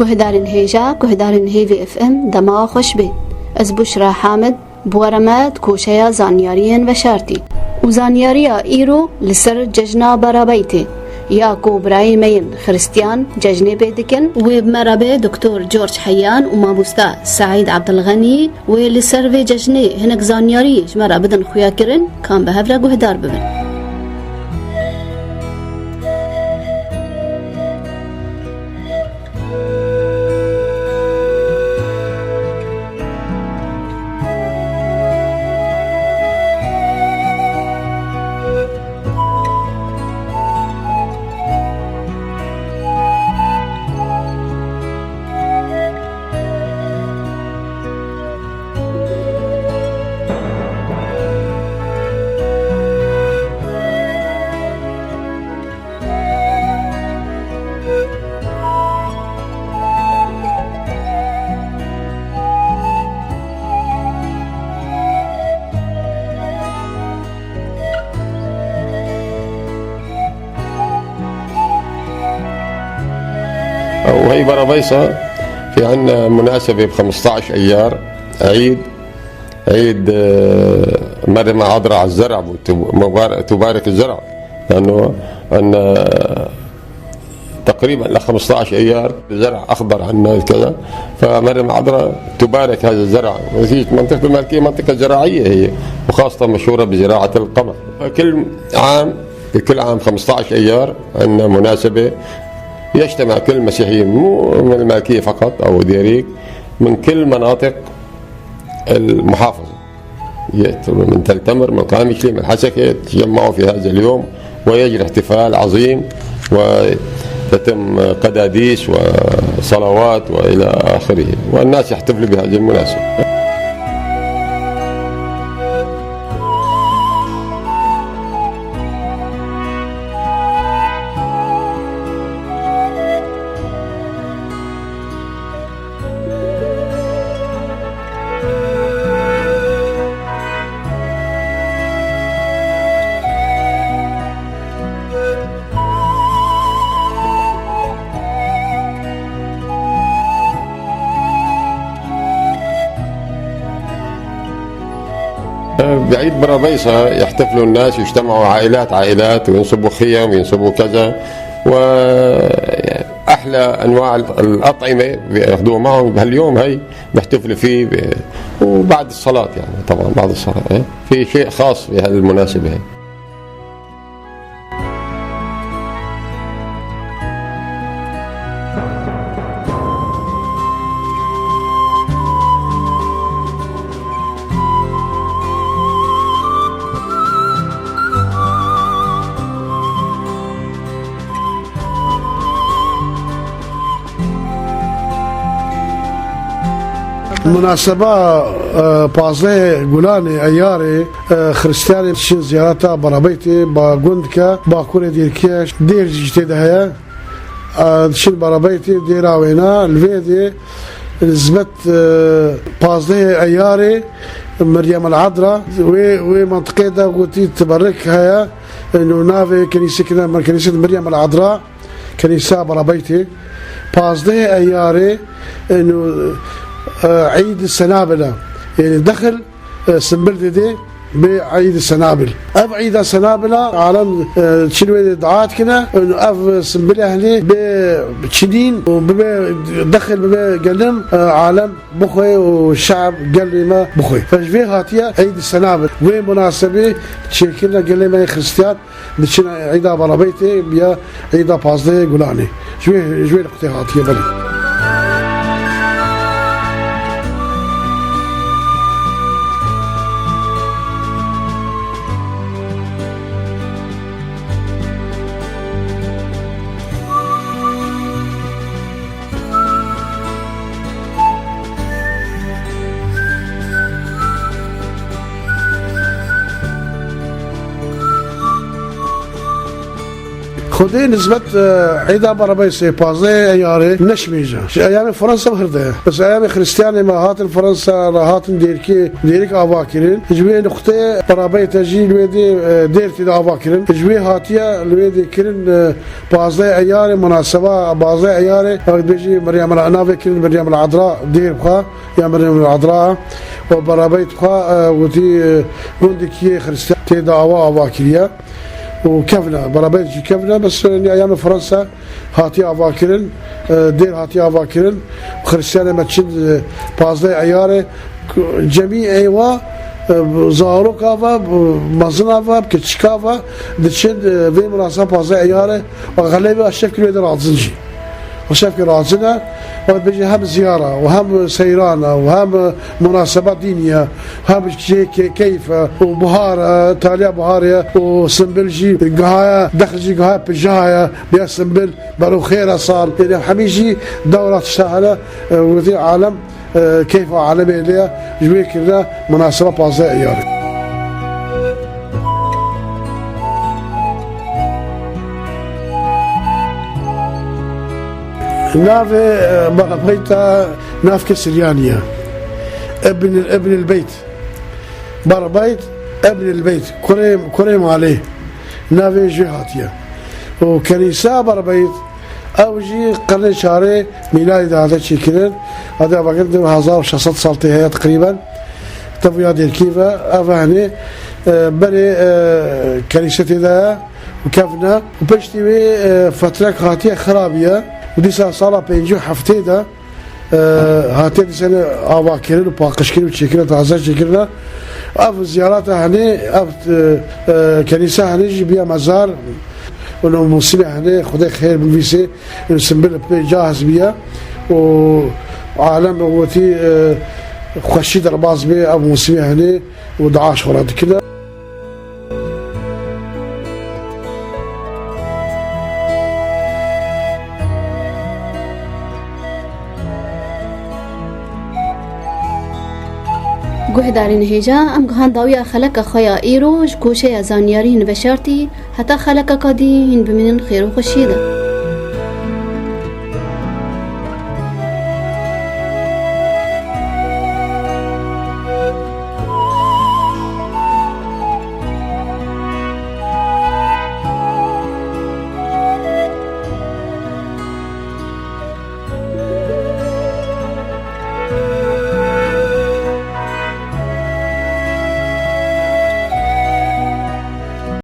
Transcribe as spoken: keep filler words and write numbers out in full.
Guhdarên hêja, guhdarên Hêvî F M, dema xweş bê. Ez Buşra Hamid, bi we re me di koşeya zanyariyên veşartî. Û zanyariya îro li ser cejna Barabeytê ya ku birayê me yên Xiristiyan cejnê pê dikin. Wê bi me re be Doktor George Heyyan û mamosta Seîd Abdilxenî. Wê li ser vê cejnê hinek zanyarî ji me re bidin xuyakirin, kan bi hev re guhdar bibin. وهي برا بيصة في عنا مناسبة بخمستاش أيار، عيد، عيد، آه، مريم عذراء على الزرع، وتب-، مبار-، تبارك الزرع، لأنه عنا تقريبًا لخمستاش أيار زرع أخضر عنا كذا، فمريم عذراء تبارك هذا الزرع. وهي منطقة المالكية منطقة زراعية هي، وخاصة مشهورة بزراعة القمح. فكل عام، بكل عام خمستاش أيار عنا مناسبة، يجتمع كل المسيحيين، مو من المالكية فقط أو ديريك، من كل مناطق المحافظة. يت-، من تل تمر، من قامشلي، من حسكة، يتجمعوا في هذا اليوم ويجري احتفال عظيم وتتم قداديس وصلوات وإلى آخره، والناس يحتفلوا بهذه المناسبة. بعيد برابيسة يحتفلوا الناس، يجتمعوا عائلات عائلات وينصبوا خيم وينصبوا كذا، وأحلى أنواع الأطعمة بياخدوها معهم بهاليوم هاي. بيحتفلوا فيه ب-، وبعد الصلاة، يعني، طبعًا بعد الصلاة، إيه. في شيء خاص بهالمناسبة هاي. Munaseba, e, pazdehê Gulanê Eyarê, e, Xiristiyanê diçin ziyareta Barabeytê, ba gund ke, bakurê Dêrkiye, dêr jî tê de heye. E, diçin Barabeytê, dêra wêna, li vê dê, nisbet, e, pazdehê Eyarê, Meryem el Adra, wê, wê mantiqê de gotî tiberik heye, û navê kenîsê kine, kenîsê Meryem el Adra. Kenîsa Barabeytê, pazdehê Eyarê, eno, e, Eîd Senabila. Yanî dexil, e, simbil didê bê Eîd Senabil. Ev Eîda Senabila, alem, e, çin wê dê dua dikine, eno, ev simbil ehlê bê çinîn û bibe dexil, bibe gelim, e, alem bixwe û şe'b gelê me bixwe. Fe ji vê hatiye Eîd Senabil. Wê munasebê çêkirine gelê me yê Xristiyan, diçin Eîda Barabeytê ya Eîda pazdehê Gulanê. Ji wê, ji wê nuqtê hatiye, belê. Xwedê nisbet, e, Îda Berebeysê pazdeh Eyarê neşmêje. Ji eyamê Fransa hir de. Bes eyamê Xristiyanê me hatin Fransa re hatin Dêrkê, Dêrik ava kirin. Ji wê nuqtê Berebeyte jî li wê dê, e, Dêrkê de ava kirin. Ji wê hatiye li wê dê kirin, e, pazdeh Eyarê, munaseba pazdeh Eyarê, wek dibêjî Meryem el navê kirin Meryem el Adra Dêr bixwe, ya Meryem el Adra. Û Berebeyt bixwe, e, wetî, e, gundekî Xristiyan tê de ava, ava kiriye. Û kevne, Berebeyt jî kevne, bes, e, eyamê Fransa hatiye ava kirin, e, Dêr hatiye ava kirin. Xristiyanê me çin, e, pazdeh Eyarê, ku-, cemî eywa, e, zaroka ve, mezina ve, keçika ve, diçin, e, vê munaseba pazdeh Eyarê, û xelebê şevkê wê de razin jî. Û şevkê razin e, û dibêje hem ziyara, û hem seyran e, û hem munaseba dînî ye, hem jê ke-, keyf e, û bihar e, taliya biharê ye, û simbil jî gihaya, dexl jî gihaya pijaya ye, bêya simbil, bero xêr e sal. Yanî hemî jî dewra tişta hene, e, wezî alem, e, keyfa alemê lê ye, ji wê kirine munaseba pazdeh Eyarê. Navê, e, Berebeyta navke Siryanî ye. Ibn, Ibn el Beyt. Berebeyt, Ibn el Beyt. Kurê, kurê malê. Navê jê hatiye. Û kenîsa Berebeyt, ew jî qirnê çarê mîladî de hate çêkirin. Hate vekirin hezar û şeş sed sal tê heye teqrîben. Tev ya Dêrkî ve, ev henê, e, berê, e, kenîse tê de ye û kevne. Û piştî wê, e, fetrek hatiye xirabiye. Û dîsa sala pêncî û heftê de, e, hatiye dîsa ne ava kirin û paqij kirin û çêkirine, taze çêkirine. Ev ziyareta henê, ev, e, e, kenîse henê jî biya mezar. Û no mûsimê henê, Xwedê xêr bivîsê. Simbil pê cahz biye û alem wetî, e, xweşî derbas bê ev mûsimê henê û dua ji xwe re dikine. Guhdarên hêja, em gihan dawiya xeleka xwe ya îro. Ji koşeya zanyarî hîn veşartî, heta xelekeka dî hîn bimînin xêr û xweşiyê de.